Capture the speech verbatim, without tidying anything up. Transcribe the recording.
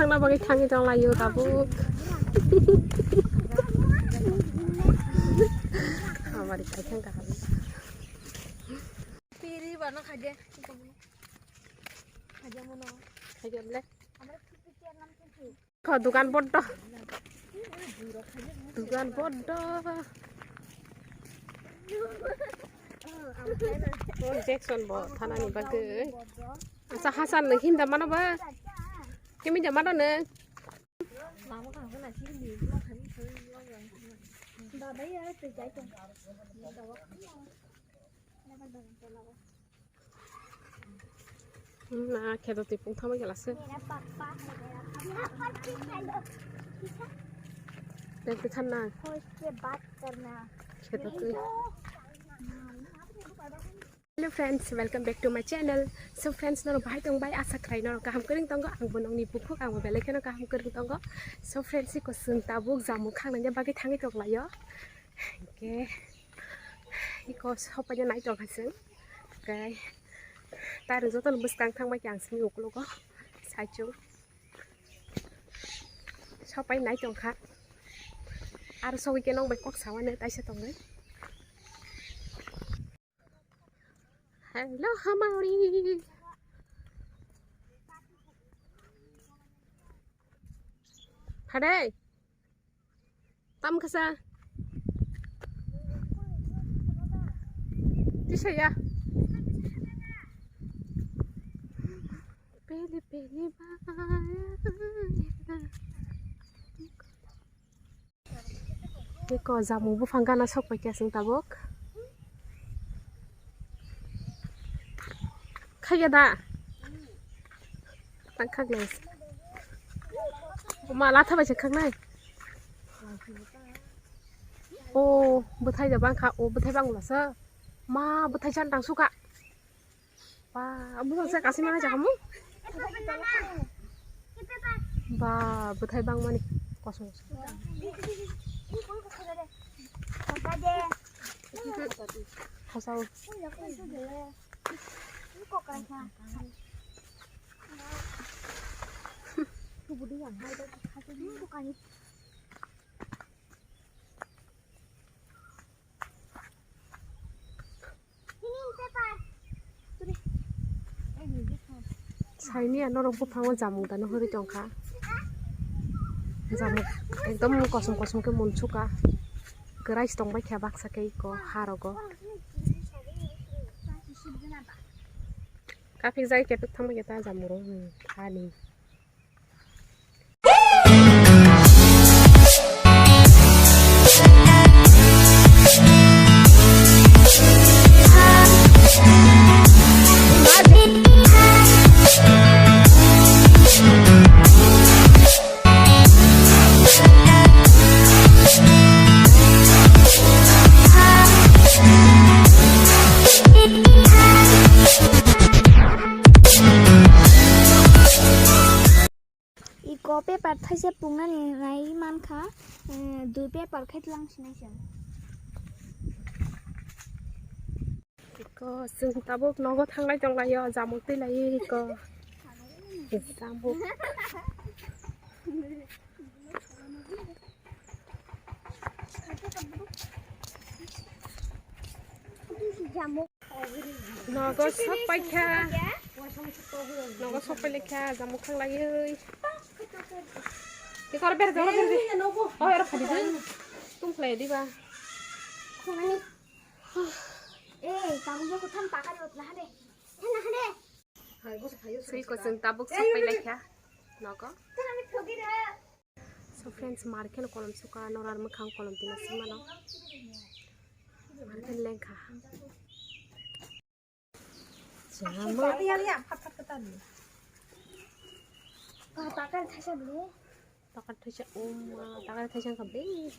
Bagwi thangwi tong laio tabuk. Hamari kaithang kaham. Piri bano khaje. Khaje mono. Khaje le. Kho dukan boddo. Dukan boddo. Oh, Jackson bo thanani bagwi. Asa Hasan no hinda mano ba. Kimi da mano ne. Na kheto twi pung thangbai khe lase. मेरा पापा है, मेरा पापा। Tei twi khanna. उसके बात करना। Kheto twi. Hello friends, welcome back to my channel. So friends, norok bahai tong bai? Asa khlai norok kaham kwrwng tongo, ang bo nokni bukhuk, ang bo belai kheno kaham kwrwng tongo. So friends, iko chwng tabuk jamung khangnani bagwi thangwi tong laio. Hingke iko sopaina nai tongkha chwng. Hingke tarwng jotono bwskang thangbai khe ang simi ukologo saichung. Sopai nai tongkha. Aro sogwi khe nong bai kok sawane taisa tongwi. Hello, Hamari. Hare. Tam kasa. Tisaya. Pele pele ba. Iko jamung buphang gana sok pai khe chwng tabuk. Khaiya da? Tang khak le. Ma latha bai se khak nai. O bwthai da bang kha, o bwthai bang la sa. Ma bwthai chan tang suka. Ba, buphang sa kasi mana jakamu? Ba, bwthai bang mani kosong kosong. Khosao. Saini ya norok buphango jamung dano hori tongkha. Jamung ekdom kosom kosom khe munsukha. Kwrai se tongbai kha baksa khe iko ha rogo. Kaphik jai kepek thangbai khe ta jamung rok hani. Iko paper thaisa pungnani nai mankha, eh, dui paper khai tlang sinai se. Iko chwng tabuk nogo thanglai tonglaio, jamuk twi lai iko. Jamuk. Jamuk. Nogo sok paikha. Nogo sok pailekha, jamuk khanglaiwi. Ikor ber, jora ber di. Oh, ero phadi di. Tum khlai di ba. Khunani. Eh, kamu joko tham pakar yot na hade. Na hade. Sui ko chwng tabuk sok pailekha. Nogo. Khunani phodi da. So friends, mar kheno kolom suka, norar mwkhang kolom tina sima no. Mar kheno lengkha. Jama. Phat, phat, phat, phat. Pa, pakar thaisa bele. Pakar thaisa, um, pakar thaisa kha bele.